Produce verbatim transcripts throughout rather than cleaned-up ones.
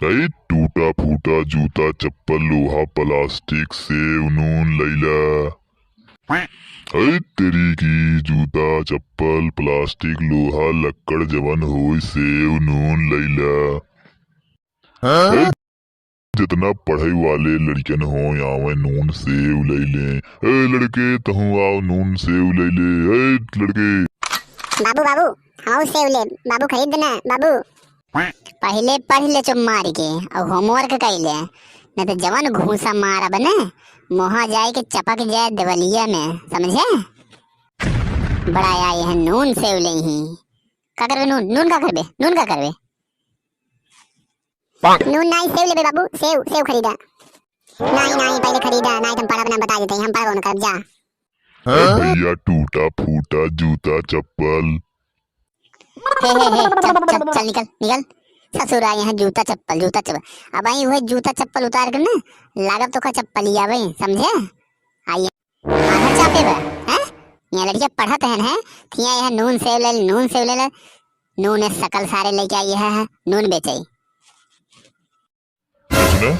ऐ टूटा फूटा जूता चप्पल लोहा प्लास्टिक सेव नून लैला। ऐ तेरी की जूता चप्पल प्लास्टिक लोहा लक्कड़ जवन होई सेव नून लैला। हाँ? ऐ जितना पढ़े वाले लड़कन हो आवे नून सेव लैले। ऐ लड़के तहूँ आओ नून सेव लैले। ऐ लड़के। बाबू बाबू, हाँ सेव ले बाबू, खरीद देना बाबू। पहिले पढ़ ले चुप मार के, अउ homework कइ ले, न त जवन घूसा मारब न, मुहा जाए के चपक जाए देवलिया में, समझे? बड़ा आए हैं नून सेव लेइहीं। का करबे नून? नून का करबे? नून का करबे? नून नाई, सेव लेबे बाबू, सेव, सेव खरीदा। नाई, नाई, पहिले खरीदा, नाई त हम पढ़ब ना, बता देते हैं, हम पढ़बो न करब, जा। ए भैया, टूटा फूटा जूता चप्पल। हे, हे, हे, चल, चल, चल, निकल, निकल। ससुर आए हैं, जूता चप्पल, जूता चप्पल। अब आई हुए जूता चप्पल उतार के ना, लागब तोका चप्पलिया बे, समझे? आइए। आधा चापे बा, हैं? यहाँ लड़किया पढ़त हन, हैं? थिया यहाँ नून सेव ले ले, नून सेव ले ले। नून है सकल सारे लेके आई है, हैं? नून बेचे। सुने,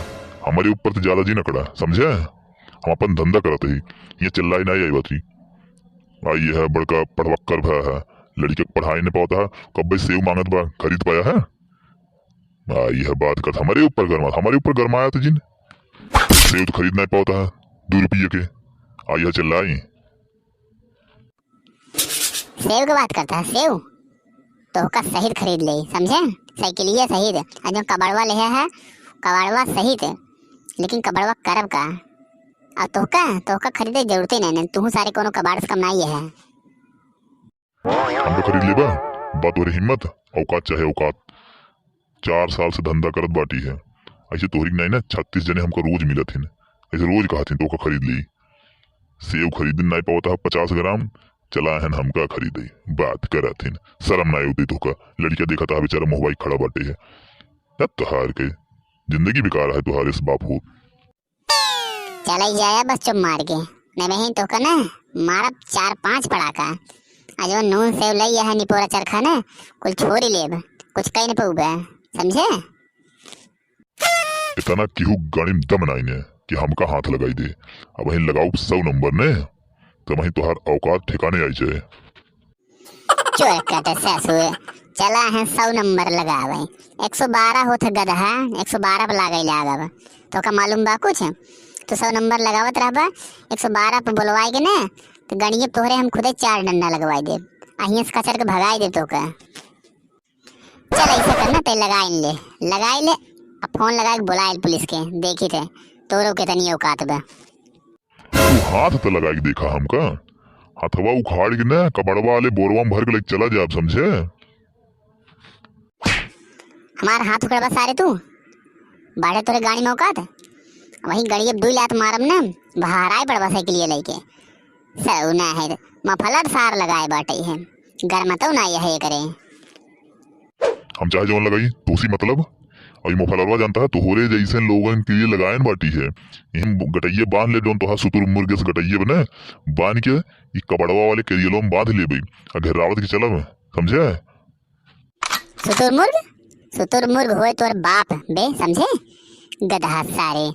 हमरे ऊपर तो ज्यादा जी न कड़ा, समझे? हम अपन धंधा करत ही, ये चिल्लाई ना आई बात ही। आई है बड़का पढ़वक्कर भा है, लड़के के पढ़ाई न पावत है, कब भाई सेव मांगत बा, खरीद पाया है? आई है बात करत, हमरे ऊपर गरमात, हमरे ऊपर गरमाया तो जिन, सेव तो खरीद ना पावत है, दो रुपये के, आई है चिल्लाई। सेव के बात करता है, सेव? तोहका सहित खरीद ले, समझे? साइकिलिया सहित, आ जो कबाड़वा ले है, कबाड़वा सहित, लेकिन कबाड़वा करब का? और तोहका, तोहका खरीदे जरूरते नहीं, नहीं, तू सारे कोनो कबाड़ से कम नहीं है। हमका खरीद लेबा? बात तोहरे हिम्मत, औकात चाहे औकात। चार साल से धंधा करत बाटी है, ऐसे तोहरी नाई ना छत्तीस जने हमका रोज मिलत हिन, ऐसे रोज कहत हिन तोहका खरीद ली। सेव खरीद नाई पावत है पचास ग्राम, चला हन हमका खरीदे, बात करत हिन, शर्म नाई होती तोहका। लड़का देखत है बेचारा मुँह बाई खड़ा बाटे है, तब तोहार के जिंदगी बेकार है तोहार इस बाप हो। चलई जाया बस चुप मार के, नहीं बहिन तोहका ना मारब चार पांच पड़ाका। आ जो नून सेव लई है निपोरा चरखा ना, कुल छोड़ ही लेब, कुछ कह न पउबे, समझे? इतना केहू गाड़ी में दम नाई ने कि हमका हाथ लगाई दे। अब वहीं लगाऊ सौ नंबर ने, तब वहीं तोहार औकात ठिकाने आई जाए। चोर कटे ससुर, चला है सौ नंबर लगावे। एक सौ बारह होत है गदहा, एक सौ बारह पे लागे लागब। तोका मालूम बा कुछ? तो सौ नंबर लगावत रहबा, एक सौ बारह पे बोलवाए के ना, तो गणिये तोहरे हम खुदे चार डंडा लगवाई देब। आ हियां से कचर के भगाई देब तोका। चल ऐसा करना, ते लगाई ले, लगाई ले, अब फोन लगाए के बोलाए पुलिस के, देखी थे तोरो के तनी औकात बा। तू हाथ त लगा के देखा हमका। हथवा उखाड़ के ना कबड़वा वाले बोरवा में भर के लेके चला जाब, समझे? हमार हाथ उखड़बा सारे तू, बाढ़े तोरे गाड़ी में औकात। वही गड़िए दुई लात मारब ना, बहराए पड़बा साइकिलिया लेके। सौ ना है, मफलर सार लगाए बाटे है, गरमतौ ना यह करे। हम चाहे जवन लगाई, तोसी मतलब। और ई मोफलरवा जानता है, तोहरे जैसे लोगन के लिए लगायन बाटी है। इहन गटैये बांध ले, जौन तोहार सुतुर मुर्गे से गटैये बने, बांध के ई कबड़वा वाले केरियलो में बांध लेबे, आ घेरावत के चलब, समझे? सुतुर मुर्ग? सुतुर मुर्ग होए तोर बाप बे, समझे? गदहा सारे,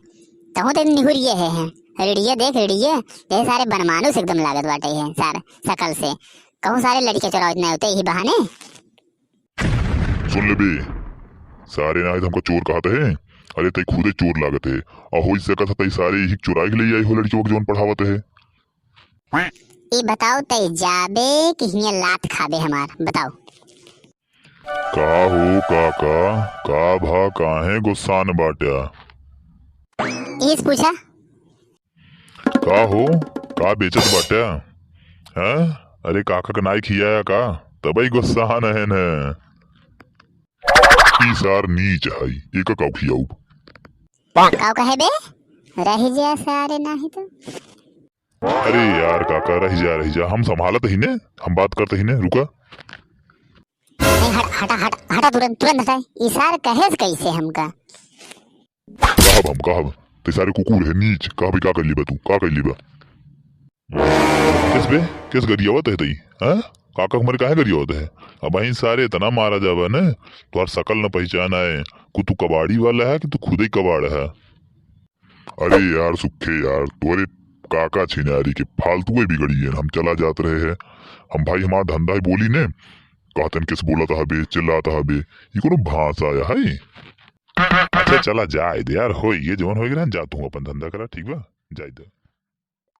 तहु तो निहुरिये है, हैं। रिड़िये देख, रिड़िये, ये सारे बनमानुस एकदम लागत बाटे है, सार, सकल से। कहूँ सारे लड़के चोरावत नहीं होते यही बहाने। सुन ले बे, सारे ना है तो हमका चोर कहत है। अरे तई खुदे चोर लागत है, और हो सकत है तई सारे यही चुराए के ले आई हो लड़की को जौन पढ़ावत है। ई बताओ तई जाबे कि हियां लात खाबे हमार, बताओ। का हो काका, का भा काहे गुस्सान बाट्या? इस पूछा। का हो, का बेचत बाट्या? हैं? अरे काका के नाई खियाया का? तबई गुस्सान है न। ई सार नीच है, एक काऊ खियाऊ। काऊ कहे बे? रह जा सारे नाही तो। अरे यार काका, रह जा, रह जा, हम संभालत ही ने, हम बात करत ही ने, रुका। नहीं, हट, हटा, हट, हटा, तुरंत, तुरंत हटाए। ई सार कहेस कैसे हमका? कहब हम, कहब। ते सारे कुकुर है, नीच, कहबे का कर लेबा तू, का कर लेबा? किस बे, किस गरियावत है तई, हाँ? काका के मरे काहे गरियावत है? अबहीं सारे इतना मारा जाबे न, तोहार सकल न पहिचान आए, कि तू कबाड़ी वाला है कि तू खुदे ही कबाड़ है। अरे यार सुखे यार, तोरे काका छिनारी के फालतुए बिगड़ी है, हम चला जात रहे हैं। हम भाई हमार धंधा ही बोली ने, कहतन किस बोलत हबे, चिल्लात हबे, ये कोनो भाषा है? अच्छा चला जाए दे यार, होई ये जवन होई गया, जा तू अपन धंधा करा, ठीक बा, जाए दे।